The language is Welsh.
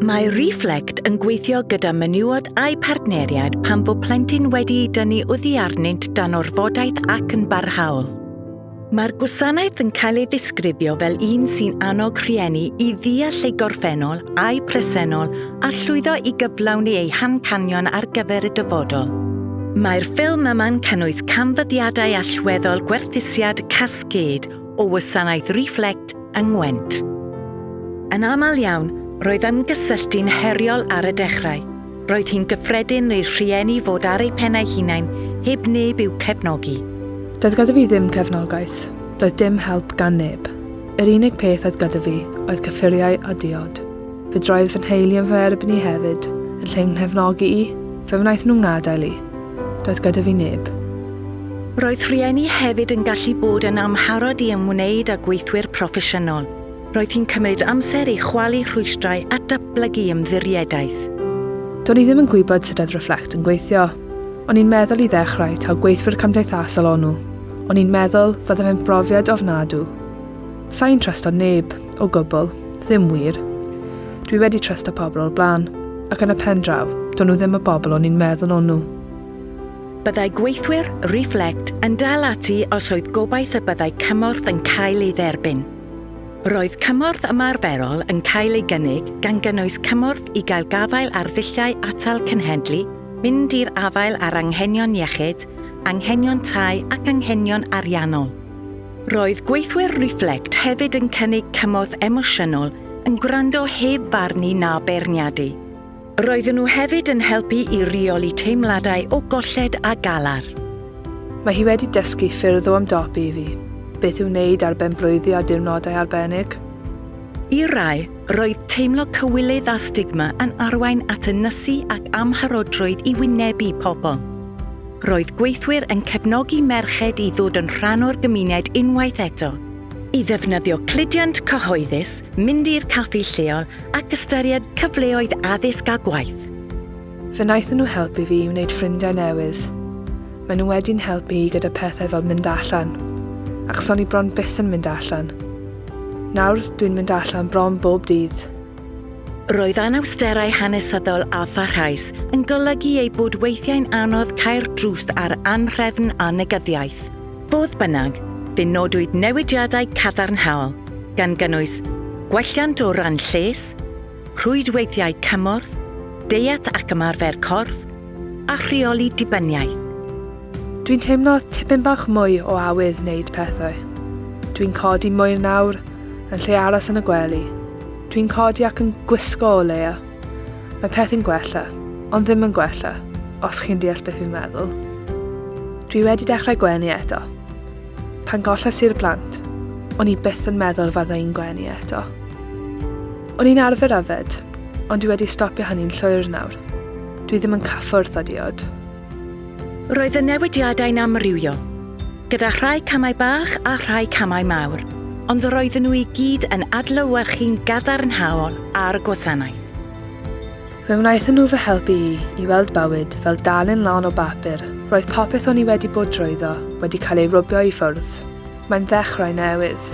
Mae Reflect yn gweithio gyda menywod a'u partneriaid pan fo plentyn wedi'i dynnu oddi arnynt dan orfodaeth ac yn barhaol. Mae'r gwasanaeth yn cael ei ddisgrifio fel un sy'n annog rhieni i ddeall eu gorffennol a'u presennol a llwyddo i gyflawni eu hamcanion ar gyfer y dyfodol. Mae'r ffilm yma'n cynnwys canfyddiadau allweddol gwerthusiad Cascade o wasanaeth Reflect yng Ngwent. Yn aml iawn, roedd ymgysylltu'n heriol ar y dechrau. Roedd hi'n gyffredin i'r rhieni fod ar eu pennau hunain heb neb i'w cefnogi. Doedd gyda fi ddim cefnogaeth. Doedd dim help gan neb. Yr unig peth oedd gyda fi oedd cyffuriau a diod. Fe droedd fy nheulu yn fy erbyn i hefyd, yn lle 'nghefnogi i, fe wnaeth nhw ngadael i. Doedd gyda fi neb. Roedd rhieni hefyd yn gallu bod yn amharod i ymwneud â gweithwyr proffesiynol. Roedd hi'n cymryd amser i chwalu rhwystrau a datblygu ymddiriedaeth. Do'n i ddim yn gwybod sut oedd Reflect yn gweithio. O'n i'n meddwl i ddechrau taw gweithwyr cymdeithasol o'n nhw. O'n i'n meddwl fydde fe'n brofiad ofnadw. Sa i'n trysto neb, o gwbl, ddim wir. Dwi wedi trysto pobl o'r blaen, ac yn y pen draw, do'n nhw ddim y bobl o'n i'n meddwl o'n nhw. Byddai gweithwyr Reflect yn dal ati os oedd gobaith y byddai cymorth yn cael ei dderbyn. Roedd cymorth ymarferol yn cael ei gynnig, gan gynnwys cymorth i gael gafael ar ddulliau atal cenhedlu, mynd i'r afael â'r anghenion iechyd, anghenion tai ac anghenion ariannol. Roedd gweithwyr Reflect hefyd yn cynnig cymorth emosiynol, yn gwrando heb farnu na beirniadu. Roedden nhw hefyd yn helpu i reoli teimladau o golled a galar. Mae hi wedi dysgu ffyrdd o ymdopi i fi, beth i'w wneud ar benblwyddi a diwrnodau arbennig. I rai, roedd teimlo cywilydd a stigma yn arwain at ynysu ac amharodrwydd i wynebu pobl. Roedd gweithwyr yn cefnogi merched i ddod yn rhan o'r gymuned unwaith eto, i ddefnyddio cludiant cyhoeddus, mynd i'r caffi lleol ac ystyried cyfleoedd addysg a gwaith. Fe wnaethon nhw helpu fi i wneud ffrindiau newydd. Maen nhw wedi'n helpu i gyda pethau fel mynd allan, achos o'n i bron byth yn mynd allan. Nawr dwi'n mynd allan bron bob dydd. Roedd anawsterau hanesyddol a pharhaus yn golygu ei bod weithiau'n anodd cau'r drws ar anhrefn a negyddiaeth. Fodd bynnag, fe nodwyd newidiadau cadarnhaol, gan gynnwys gwelliant o ran lles, rhwydweithiau cymorth, deiet ac ymarfer corff, a rheoli dibyniaeth. Dwi'n teimlo tipyn bach mwy o awydd wneud pethau. Dwi'n codi mwy nawr, yn lle aros yn y gwely. Dwi'n codi ac yn gwisgo o leia. Mae pethau'n gwella, ond ddim yn gwella, os chi'n deall beth fi'n meddwl. Dwi wedi dechrau gwenu eto. Pan golles i'r plant, o'n i byth yn meddwl fydda i'n gwenu eto. O'n i'n arfer yfed, ond dwi wedi stopio hynny'n llwyr nawr. Dwi ddim yn cyffwrdd â diod. Roedd y newidiadau'n amrywio, gyda rhai camau bach a rhai camau mawr, ond roedden nhw i gyd yn adlewyrchu'n gadarnhaol ar y gwasanaeth. Fe wnaethon nhw fy helpu i i weld bywyd fel darlun lân o bapur, roedd popeth o'n i wedi bod drwyddo wedi cael ei rwbio i ffwrdd. Mae'n ddechrau newydd.